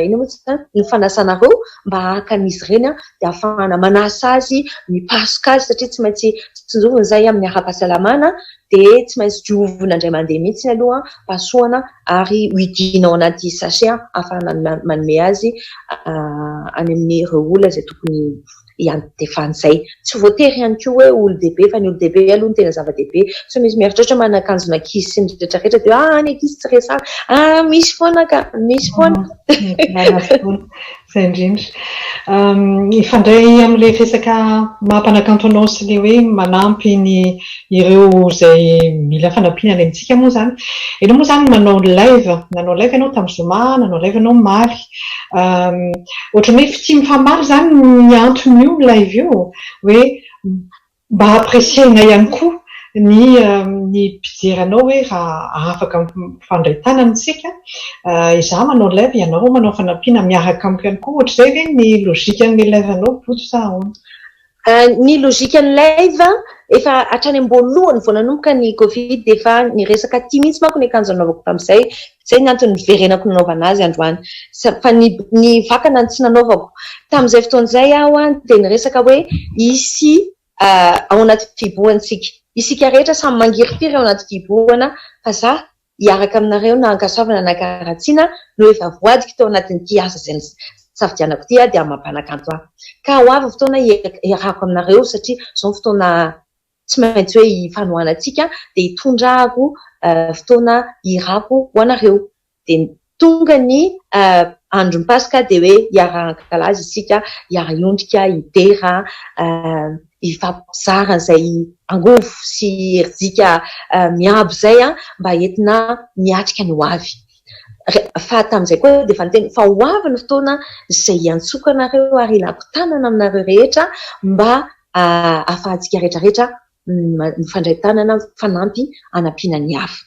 inona moa izany ny fanasanareo mba haka an'izy ireny dia ahafahana manasa azy, mipasoka azy satria tsy maintsy tsinjovina izay amin'ny ara-pahasalamana dia tsy maintsy diovina indray mandeha mihitsy aloha, pasohana ary hohidiana ao anaty sachet ahafahana manome azy any amin'ireo olona izay tokony hiantefan'izay. Tsy voatery ihany koa hoe olon-dehibe fa ny olon-dehibe aloha no tena zava-dehibe. Sao misy mieritreritra hoe manana akanjon'ankizy sy ny rehetra rehetra dia ah ny ankizy tsy resahana. Ah misy foana ka, misy foana. Izay indrindra. Mifandray amin'ilay resaka maha mpanakanto anao sy ilay hoe manampy ny ireo izay mila fanampiana any amintsika moa izany. Ianao moa izany manao live, nanao live ianao tamin'ny zoma, nanao live ianao omaly. Ohatran'ny hoe fitia mifamaly izany ny anton'io live io, hoe mba apprécier-na ihany koa ny ny mpijery anao hoe raha afaka mifandray tanana isika, izaho manao live, ianao manao fanampiana miaraka amiko ihany koa, ohatr'izay ve ny logique-n'ilay live-nao Bodo sa ahoana? Ny logique-n'ny live, efa hatrany am-boalohany vao nanomboka ny covid dia efa niresaka aty mihitsy manko ny akanjo nanaovako tamin'izay, izay ny antony niverenako nanaovana azy androany, fa ny ny vakana no tsy nanaovako. Tamin'izay fotoana izay aho dia niresaka hoe hisy ao anaty fihibohana isika, isika rehetra samy mangirifiry ao anaty fihibohana fa za hiaraka aminareo na ankasoavana na ankaratsiana no efa voadiko tao anatin'ity asa izay nisafidianako ity aho dia amin'ny maha mpanakanto ahy. Ka ho avy ny fotoana hiarahako aminareo satria izao ny fotoana tsy maintsy hoe hifanohanantsika dia hitondrako fotoana hihirako ho anareo. Dia tonga ny andron'ny Paska dia hoe hiara-hankalaza isika, hiara-hiondrika, hidera, hifampizara izay angovo sy herijika miabo izay mba entina miatrika ny ho avy. Fa tamin'izay koa dia efa niteny fa ho avy ny fotoana izay hiantsoako anareo ary hilako tanana aminareo rehetra mba ahafahantsika rehetra rehetra mifandray tanana, mifanampy hanampiana ny hafa.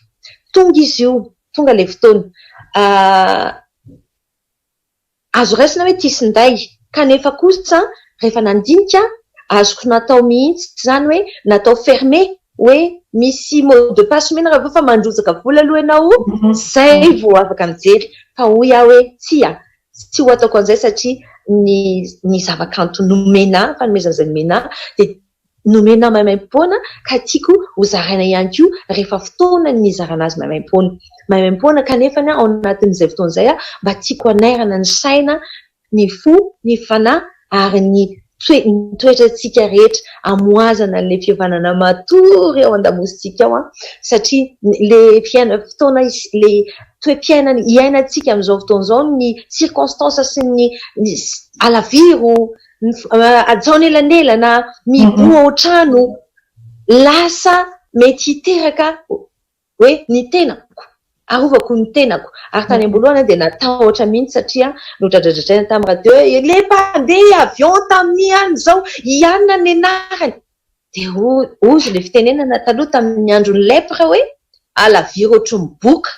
Tonga izy io, tonga ilay fotoana. Azo raisina hoe tia sy nday, kanefa kosa rehefa nandinika azoko natao mihitsy izany hoe natao fermé hoe misy mot de passe omena raha vao fa mandrotsaka vola aloha ianao zay vao afaka mijery, fa hoy aho hoe tsia, tsy ho ataoko an'izay satria ny ny zava-kanto nomena ahy, fanomezana izay nomena ahy dia Nomena maimaimpoana ka tiako ho zaraina ihany koa rehefa fotoana ny hizarana azy maimaimpoana. Maimaimpoana kanefa ao anatin'izay fotoana izay aho mba tiako hanairana ny saina, ny fo, ny fanahy ary ny toe ny toetrantsika rehetra hamohazana an'ilay fihavanana matory ao an-damosintsika ao satria ilay fiaina fotoana ilay toe-piainana iainantsika amin'izao fotoana izao ny circonstances sy ny halaviro Hajao ny elanelana, mihiboha ao an-trano, lasa mety hiteraka hoe ny tenako, arovako ny tenako. Ary tany am-boalohany aho dia natahotra mihitsy satria nodradradradraina tamin'ny radio hoe ilay mpandeha avion tamin'ny alina izao, i anona ny anarany. Dia hozy ilay fitenenana taloha tamin'ny andron'ny lèpre hoe alaviro ohatry ny boka.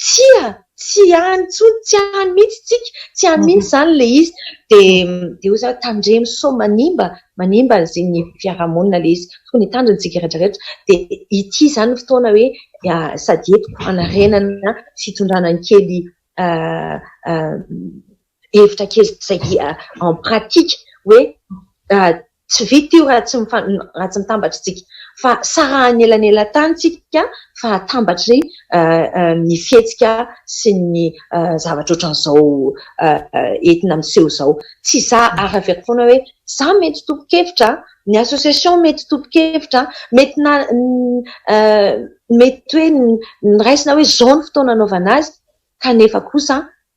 Tsia, tsy any intsony, tsy any mihitsy tsika, tsy any mihitsy izany ilay izy. Dia dia hoy izaho, tandremo sao manimba, manimba ny fiarahamonina ilay izy. Tokony hitandrina isika rehetra rehetra. Dia ity izany ny fotoana hoe sady entiko hanarenana sy hitondrana ny kely hevitra kely izay en pratique hoe Tsy vita io raha tsy raha tsy mitambatra isika. Fa sarahan'ny elanelan-tany isika fa atambatry ny fihetsika sy ny zavatra ohatran'izao entina miseho izao. Tsy za ary averiko foana hoe za mety tompon-kevitra, ny association mety tompon-kevitra, mety na mety hoe noraisina hoe izao ny fotoana anaovana azy kanefa kosa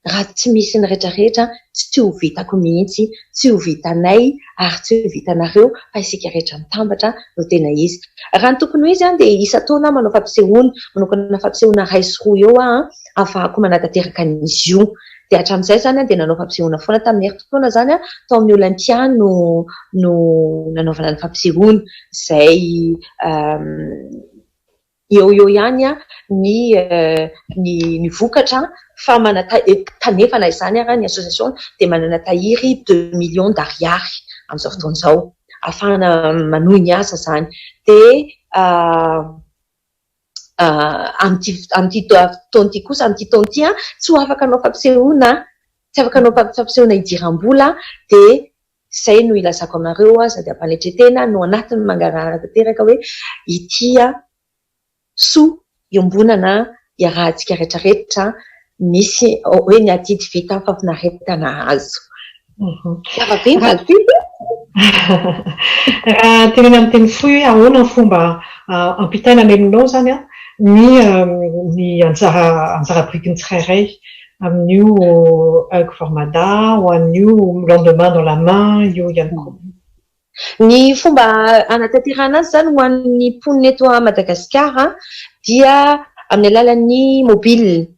raha tsy misy ny retraretra tsy ho vitako mihitsy, tsy ho vitanay ary tsy ho vitanareo fa isika rehetra mitambatra no tena izy. Raha ny tokony ho izy dia isan-taona aho manao fampisehoana, manokana fampisehoana iray sy roa eo aho ahafahako manatanteraka an'izy io. Dia hatramin'izay izany aho dia nanao fampisehoana foana, tamin'ny herintaona izany aho tao amin'ny Olympia no no nanaovana ny fampisehoana izay Eo ho eo ihany ny ny vokatra fa kanefa na izany ara ny association dia manana tahiry deux millions d'ariary amin'izao fotoana izao ahafahana manohy ny asa izany. Dia amin'ity amin'ity taona ity kosa, amin'ity taona ity tsy ho afaka hanao fampisehoana, tsy afaka hanao fampisehoana hidiram-bola dia Izay no ilazako anareo sady ampanetren-tena no anatin'ny mangarahara tanteraka hoe ity soa iombonana iarahantsika rehetrarehetra misy hoe ny adidy vita fahafinaretana azo. Lava be ny valinteny ve? Raha tenenina amin'ny teny fohy hoe ahoana ny fomba ampitaina any aminao izany ny ny anjara anjara birikin'ny tsirairay amin'io Hug for Mada, ho an'io Lendemain dans la main io ihany koa. Ny fomba hanatanterahana azy izany ho an'ny mponina eto Madagasikara dia amin'ny alalan'ny mobile.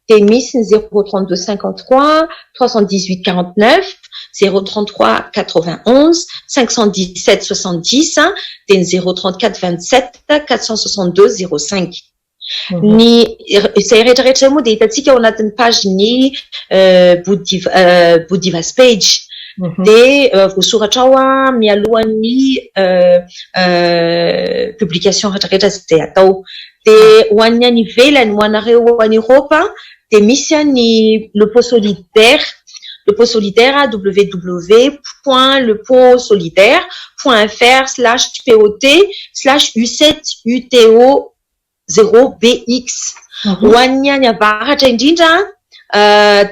Dia misy ny 0 32 53 318 49, 0 33 91 517 70, dia ny 0 34 27 462 05. Ny izay rehetra rehetra izay moa dia hitantsika ao anatin'ny page ny Bodivas page. Dia voasoratra ao mialohan'ny publication rehetra rehetra izay atao. Dia ho an'ny any ivelany, ho anareo any Europe dia misy ny le pot solidaire, le pot solidaire www point le pot solidaire point fr slash pot slash u sept uto zéro BX. Ho an'ny any avaratra indrindra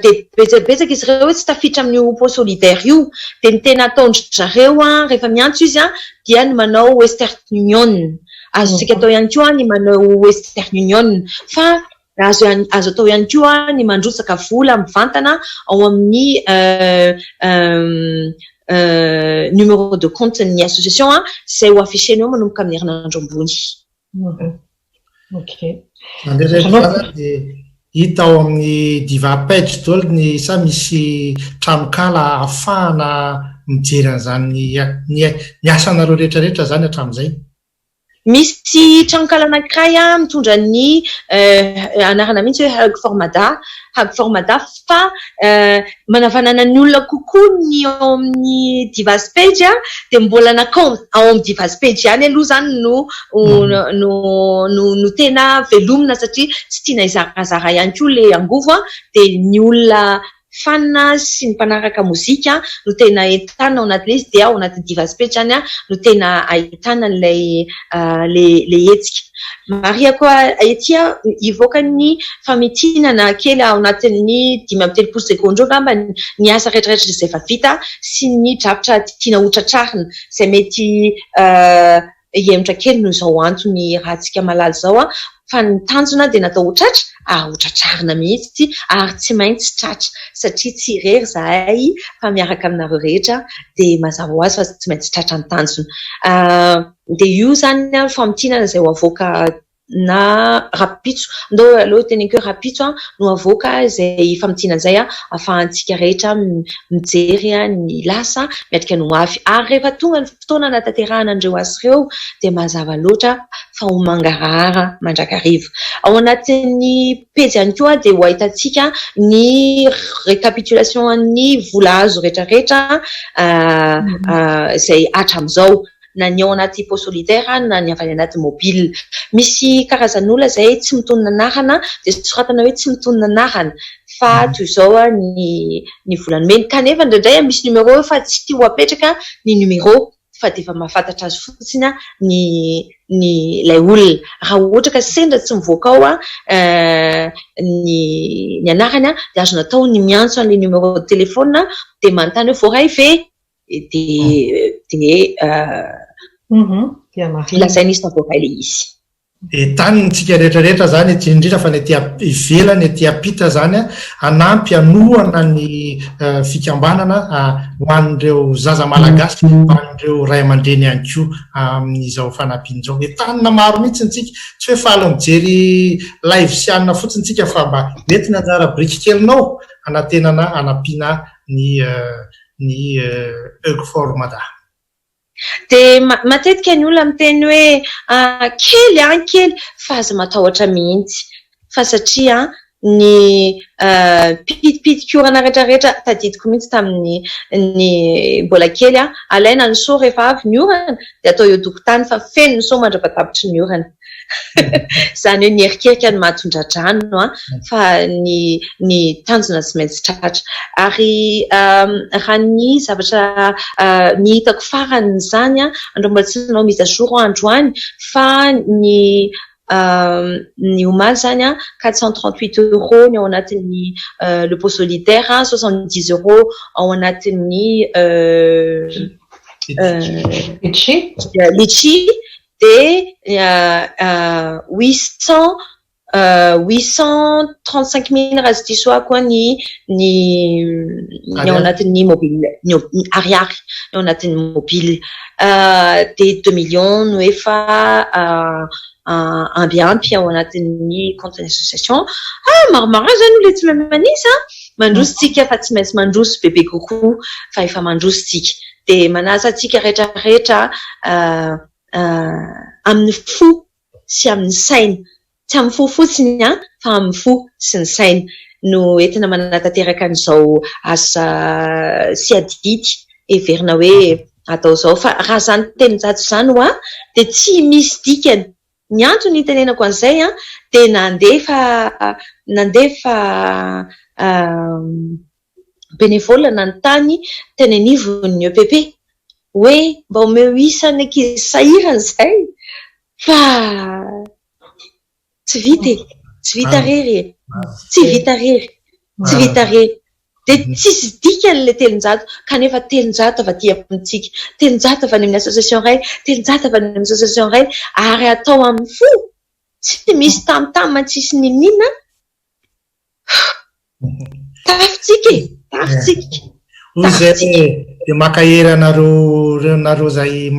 dia betsabetsaka izy ireo hoe tsy tafiditra amin'io pot solidaire io. Dia ny tena ataon-dry zareo rehefa miantso izy dia ny manao Western Union. Azontsika atao ihany koa ny manao Western Union. Fa azo azo atao ihany koa ny mandrotsaka vola mivantana ao amin'ny numéro de compte-n'ny association izay ho afficher-na eo manomboka amin'ny herinandro ambony. Ok. Mandeha indray dia Hita ao amin'ny Diva Page daholo ny sa misy tranonkala ahafahana mijery an'izany ny ny asanareo rehetra rehetra izany hatramin'izay? Misy tranonkala anankiray mitondra ny anarana mihitsy hoe Hug for Mada, Hug for Mada fa manavanana ny olona kokoa ny ao amin'ny Divas Page dia mbola nankao ao amin'ny Divas Page ihany aloha izany no no no no tena velomina satria tsy tiana hizarazara ihany koa ilay angovo dia ny olona fan sy ny mpanaraka mozika no tena entanina ao anatin'ilay izy dia ao anatin'ny Divas Page izany no tena ahitana an'ilay ilay hetsika. Marihako ety hivoaka ny famintinana kely ao anatin'ny 35 segondra eo angamba ny asa rehetrarehetra izay efa vita sy ny drafitra tiana hotratrarina izay mety hihemotra kely noho izao antony ratsika malala izao fa ny tanjona dia natao ho tratra ary ho tratrarina mihitsy ary tsy maintsy tratra satria tsy irery izahay fa miaraka aminareo rehetra dia mazava ho azy fa tsy maintsy tratra ny tanjona. Dia io izany ny famintinana izay ho avoaka na rahampitso, ndao aloha teneniko hoe rahampitso no avoaka izay famintinana izay ahafahantsika rehetra mijery ny lasa miatrika ny ho avy. Ary rehefa tonga ny fotoana hanatanterahana an'ireo asa ireo dia mazava loatra fa ho mangarahara mandrakariva. Ao anatin'ny pejy ihany koa dia ho ahitantsika ny récapitulation an'ny vola azo rehetrarehetra izay hatramin'izao. na ny ao anaty pot solidaire na ny avy any anaty mobile. Misy karazan'olona izay tsy mitonona anarana dia soratana hoe tsy mitonona anarana fa toy izao ny ny vola nomeny. Kanefa indraindray misy numéro fa tsy ho apetraka ny numéro fa dia efa mahafantatra azy fotsiny ny ny ilay olona. Raha ohatra ka sendra tsy mivoaka ao ny ny anarany dia azony atao ny miantso an'ilay numéro de téléphone dia manontany hoe voaray ve? Dia dia lazaina izy fa voaray ilay izy. Entanina isika rehetra rehetra izany, indrindra fa ny aty ivelany, aty ampita izany, hanampy hanohana ny fikambanana ho an'ireo zaza malagasy, ho an'ireo ray aman-dreny ihany koa amin'izao fanampiana izao. Entanina maro mihitsy isika, tsy hoe faly mijery live sy anona fotsiny isika fa mba mety ny anjara biriky kelinao hanantenana hanampiana ny ny Eugfor Mada. Dia matetika ny olona miteny hoe kely an, kely, fa aza matahotra mihitsy fa satria ny pitipitik'orana rehetra rehetra, tadidiko mihitsy tamin'ny ny mbola kely aho, alaina ny seau rehefa avy ny orana dia atao eo an-tokotany fa feno ny seau mandra-patapitry ny orana. Izany hoe ny erikerika no maha-tondra-drano fa ny ny tanjona tsy maintsy tratra. Ary raha ny zavatra ny hitako farany izany, andro mbola tsy nanao mise à jour aho androany, fa ny ny omaly izany 438 euros ny ao anatin'ny le pot solidaire, 70 euros ao anatin'ny litchi, dia 800 835 mille raha tsy diso aho koa ny ny ny ao anatin'ny mobile, ny ariary ny ao anatin'ny mobile. Dia deux millions no efa ambiampy ao anatin'ny compte-n'ny association. Ah, maromaro izany ilay tsy mahay manisa an! Mandroso tsika fa tsy maintsy mandroso bebe kokoa fa efa mandroso tsika. Dia manasa antsika rehetra rehetra amin'ny fo sy amin'ny saina, tsy amin'ny fo fotsiny an, fa amin'ny fo sy ny saina no entina manatanteraka an'izao asa sy adidy heverina hoe atao izao. Fa raha izany 300 izany hoa dia tsy misy dikany. Ny antony itenenako an'izay an, dia nandefa nandefa bénévole nanontany teny anivon'ny EPP hoe mba omeo isan'ny ankizy sahirana izay fa tsy vita e, tsy vita rery e, tsy vita rery, tsy vita rery. Dia tsisy dikany ilay 300 kanefa 300 avy aty amintsika, 300 avy any amin'ny association iray, 300 avy any amin'ny association iray ary atao amin'ny fo, tsy misy tam-tam, tsisy n'inon'inona. Tafintsika e! Tafintsika! Hoy izay hoe, dia mankahery anareo ireo nareo izay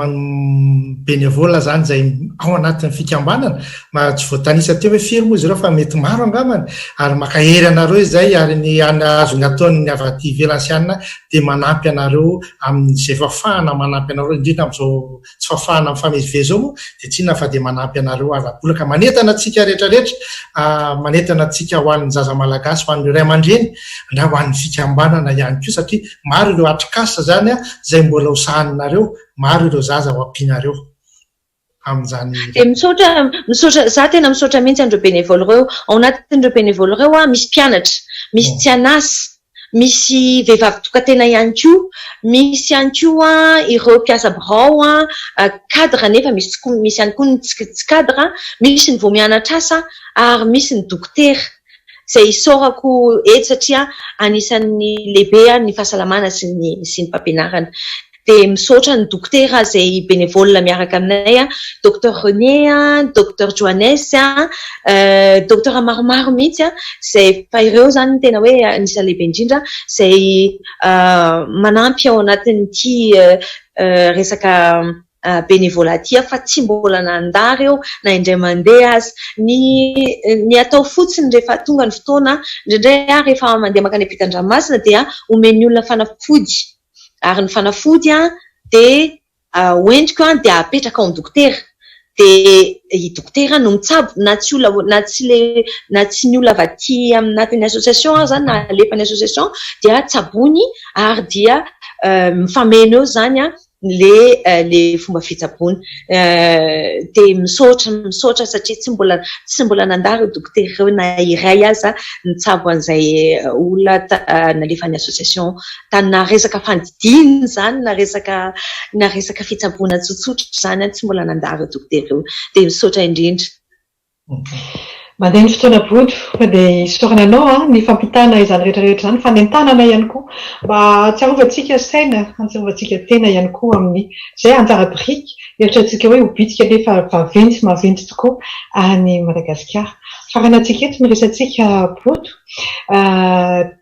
bénévole izany izay ao anatin'ny fikambanana, ma tsy voatanisa teo hoe firy moa izy ireo fa mety maro angambany, ary mankahery anareo izay ary ny azony ataon'ny avy aty ivelany sy anona dia manampy anareo amin'izay fahafahana manampy anareo indrindra amin'izao tsy fahafahana mifamezivezy izao moa dia tsy inona fa dia manampy anareo ara-bola ka manentana antsika rehetra rehetra manentana antsika ho an'ny zaza malagasy ho an'ny ray aman-dreny na ho an'ny fikambanana ihany koa satria maro ireo atrikasa izany izay mbola ho sahaninareo, maro ireo zaza ho ampianareo amin'izany. Dia misaotra, misaotra, za tena misaotra mihitsy an'ireo bénévole ireo. Ao anatin'ireo bénévole ireo an, misy mpianatra, misy tsy an'asa, misy vehivavy tokan-tena ihany koa, misy ihany koa ireo mpiasa birao an, cadre nefa misy koa, misy ihany koa ny tsy cadre, misy ny vao mianatra asa ary misy ny dokotera. Izay isaorako eto satria anisan'ny lehibe ny fahasalamana sy ny sy ny fampianarana. Dia misaotra ny dokotera izay bénévole miaraka aminay, Docteur René, Docteur Johannes, Docteur maromaro mihitsy izay fa ireo izany no tena hoe anisan'ny lehibe indrindra izay manampy ao anatin'ity resaka bénévolat ity aho fa tsy mbola nandà ireo na indray mandeha aza. Ny ny atao fotsiny rehefa tonga ny fotoana, indraindray aho rehefa mandeha mankany ampitan-dranomasina dia omen'ny olona fanafody ary ny fanafody dia hoentiko dia apetraka ao amin'ny dokotera. Dia i dokotera no mitsabo na tsy olona na tsy le na tsy ny olona avy aty anatin'ny association aza na alefan'ny association dia tsaboiny ary dia mifameno eo izany le le fomba fitsaboana. Dia misaotra misaotra satria tsy mbola tsy mbola nandà ireo dokotera ireo na iray aza nitsabo an'izay olona nalefan'ny association tany na resaka fandidiana izany na resaka na resaka fitsaboana tsotsotra izany tsy mbola nandà ireo dokotera ireo. Dia misaotra indrindra. Mandeha ny fotoana Bodo fa dia isaorana anao ny fampitana izany rehetra rehetra izany, fanentanana ihany koa mba hahatsiarovantsika saina, hahatsiarovantsika tena ihany koa amin'ny izay anjara biriky eritreretintsika hoe ho bitika nefa vaventy maventy tokoa any Madagasikara. Faranantsika eto ny resatsika Bodo,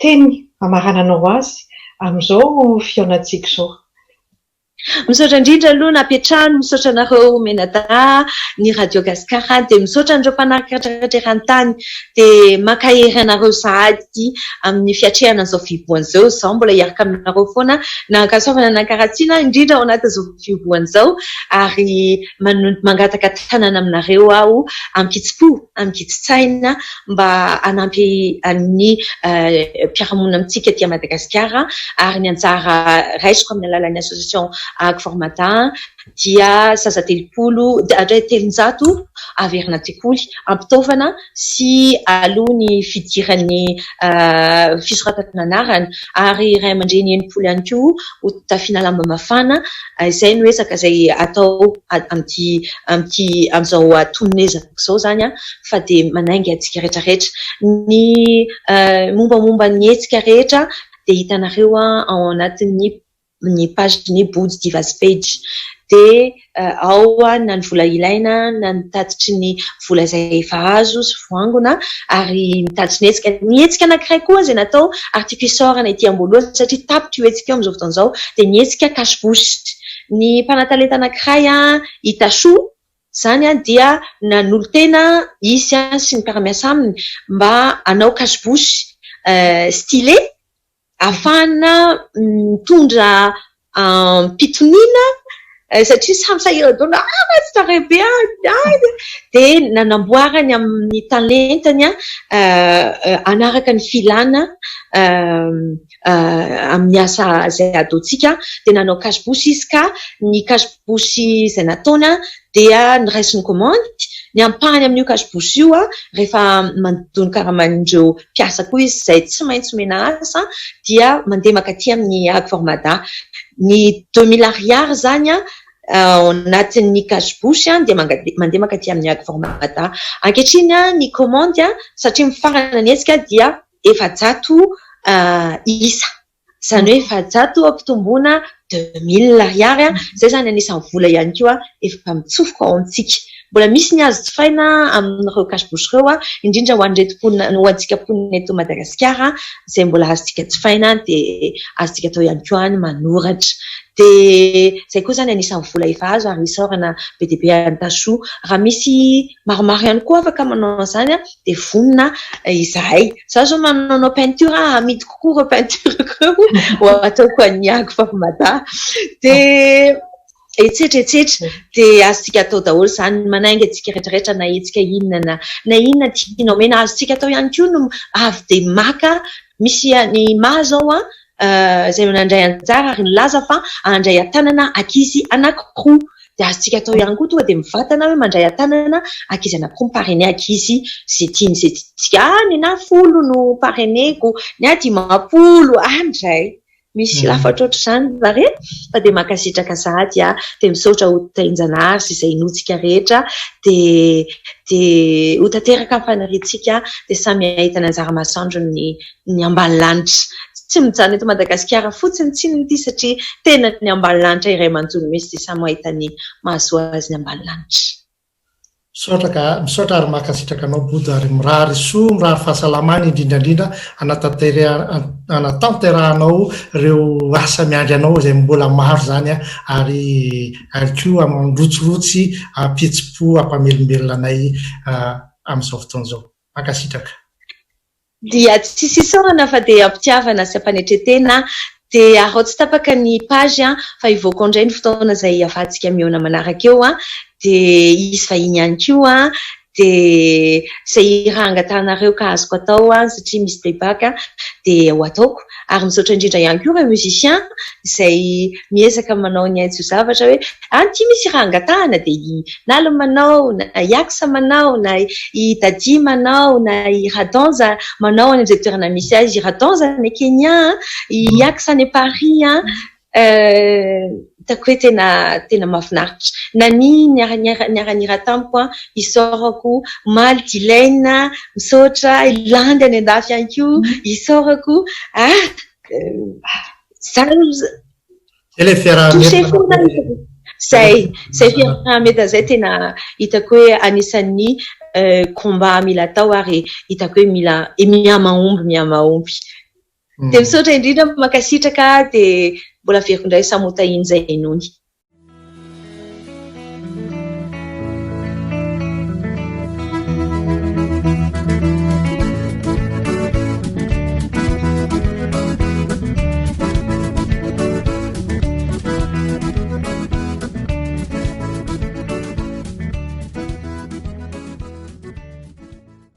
teny hamarananao azy amin'izao fihaonantsika izao. Misaotra indrindra aloha nampiantrano, misaotra anareo Menada, ny Radio Gasikara, dia misaotra an'ireo mpanaraka rehetra eran-tany, dia mankahery anareo sahady amin'ny fiatrehana an'izao fihibohana izao, izaho mbola hiaraka aminareo foana na an-kasoavana na an-karatsiana, indrindra ao anatin'izao fihibohana izao, ary mangataka tanana aminareo aho amin-kitsim-po, amin-kitsin-tsaina mba hanampy ny mpiara-monina amintsika aty Madagasikara ary ny anjara raisiko amin'ny alalan'ny association Agformada dia zaza 30 hatramin'ny 300 averina an-tsekoly ampitaovana sy aloha ny fidiran'ny fisoratana anarana ary ray aman-dreny 60 ihany koa ho tafiana lamba mafana. Izay no ezaka izay atao amin'ity amin'ity amin'izao antonon'ezaka izao izany fa dia manainga antsika rehetra rehetra. Ny mombamomba ny hetsika rehetra dia hitanareo ao anatin'ny ny page-n'ny Bodo Divas Page. Dia ao na ny vola ilaina na ny tatitry ny vola izay efa azo sy voangona ary ny tatitry ny hetsika. Ny hetsika anankiray koa izay natao ary tiako isaorana ety am-boalohany satria tapitra io hetsika io amin'izao fotoana izao dia ny hetsika cash bouche. Ny mpanatalenta anankiray i Tashoa izany dia nanolo-tena izy sy ny mpiara-miasa aminy mba hanao cash bouche stylé ahafahana mitondra am-pitoniana satria samy sahirana daholo, ah tsy tarehy be ah, dia nanamboarany amin'ny talentany hanaraka ny filana amin'ny asa izay ataontsika, dia nanao cache bouche izy ka ny cache bouche izay nataony dia noraisiny commande, ny ampahany amin'io cache bouche io rehefa mandoa ny karaman'ireo mpiasa koa izy izay tsy maintsy omena asa dia mandeha mankaty amin'ny Agformada. Ny 2000 ariary izany ao anatin'ny cache bouche dia mandeha mankaty amin'ny Agformada. Ankehitriny ny commande satria mifarana ny hetsika dia 400 isa. Izany hoe 400 ampitomboina 2000 ariary, izay izany anisan'ny vola ihany koa efa mitsofoka ao amintsika. Mbola misy ny azo jifaina amin'ireo cache bouche ireo, indrindra ho an'ireto mponina, ho antsika mponina eto Madagasikara, izay mbola azontsika jifaina dia azontsika atao ihany koa ny manoratra. Dia izay koa izany anisan'ny vola efa azo ary isaorana be dia be an'i Tasoa. Raha misy maromaro ihany koa afaka manao an'izany dia vonona izahay. Izaho izao manaonao peinture, amidiko koa ireo peinture-ko ireo ho ataoko an'i Ago Favy Mada. Dia etsetra etsetra. Dia azontsika atao daholo izany, manainga antsika rehetra rehetra na hetsika inona na na inona tianao omena. Azontsika atao ihany koa no avy dia maka, misy ny ma izao an, izay nandray anjara ary nilaza fa handray an-tanana ankizy anankiroa. Dia azontsika atao ihany koa tonga dia mivantana hoe mandray an-tanana ankizy anankiroa, mi-parrainer ankizy izay tiany, izay tiantsika. Ah, ny anahy 10 no parrainer-ko, ny ahy 50, andray. Misy lafatra ohatr'izany va re? Fa dia mankasitraka sahady aho, dia misaotra ho tahin-janahary sy izay inoantsika rehetra, dia dia ho tanteraka ny faniriantsika, dia samy hahita ny anjara masoandro ny ny ambany lanitra. Tsy mijanona eto Madagasikara fotsiny tsinona ity satria tena ny ambany lanitra iray manontolo mihitsy dia samy hahita ny mahasoa azy ny ambany lanitra. Misaotra ka, misaotra ary mankasitraka anao Bodo ary mirary soa, mirary fahasalamana indrindra indrindra hanatanterahanao ireo asa miandry anao izay mbola maro izany ary ary koa mandrotsirotsy hampihetsi-po hampamelombelona anay amin'izao fotoana izao. Mankasitraka. Dia tsisy isaorana fa dia ampitiavana sy ampanetretena dia arao tsy tapaka ny page fa hivoaka ao indray ny fotoana izay ahafahantsika mihaona manaraka eo dia hisy vahiny ihany koa dia izay hira angatahanareo ka azoko atao satria misy playback dia ho ataoko ary misaotra indrindra ihany koa ireo musicien izay miezaka manao ny aintso zavatra hoe ity misy hira angatahana dia i Nalo manao na i Axa manao na i Dadi manao na i Radanza manao any amin'izay toerana misy azy. I Radanza any Kenya, i Axa any Paris. Hitako hoe tena tena mahafinaritra. Nani niara-nihira tamiko, isaorako. Omaly Dylaine, misaotra. I Landy any an-dafy ihany koa, isaorako. Ah, zany Ilay fiaraha-mientana. Zay, zay fiaraha-mientana zay tena hitako hoe anisan'ny combat mila atao ary hitako hoe mila mihamahomby, mihamahomby. Dia misaotra indrindra, mankasitraka dia mbola averiko indray samy ho tahian'izay inoany.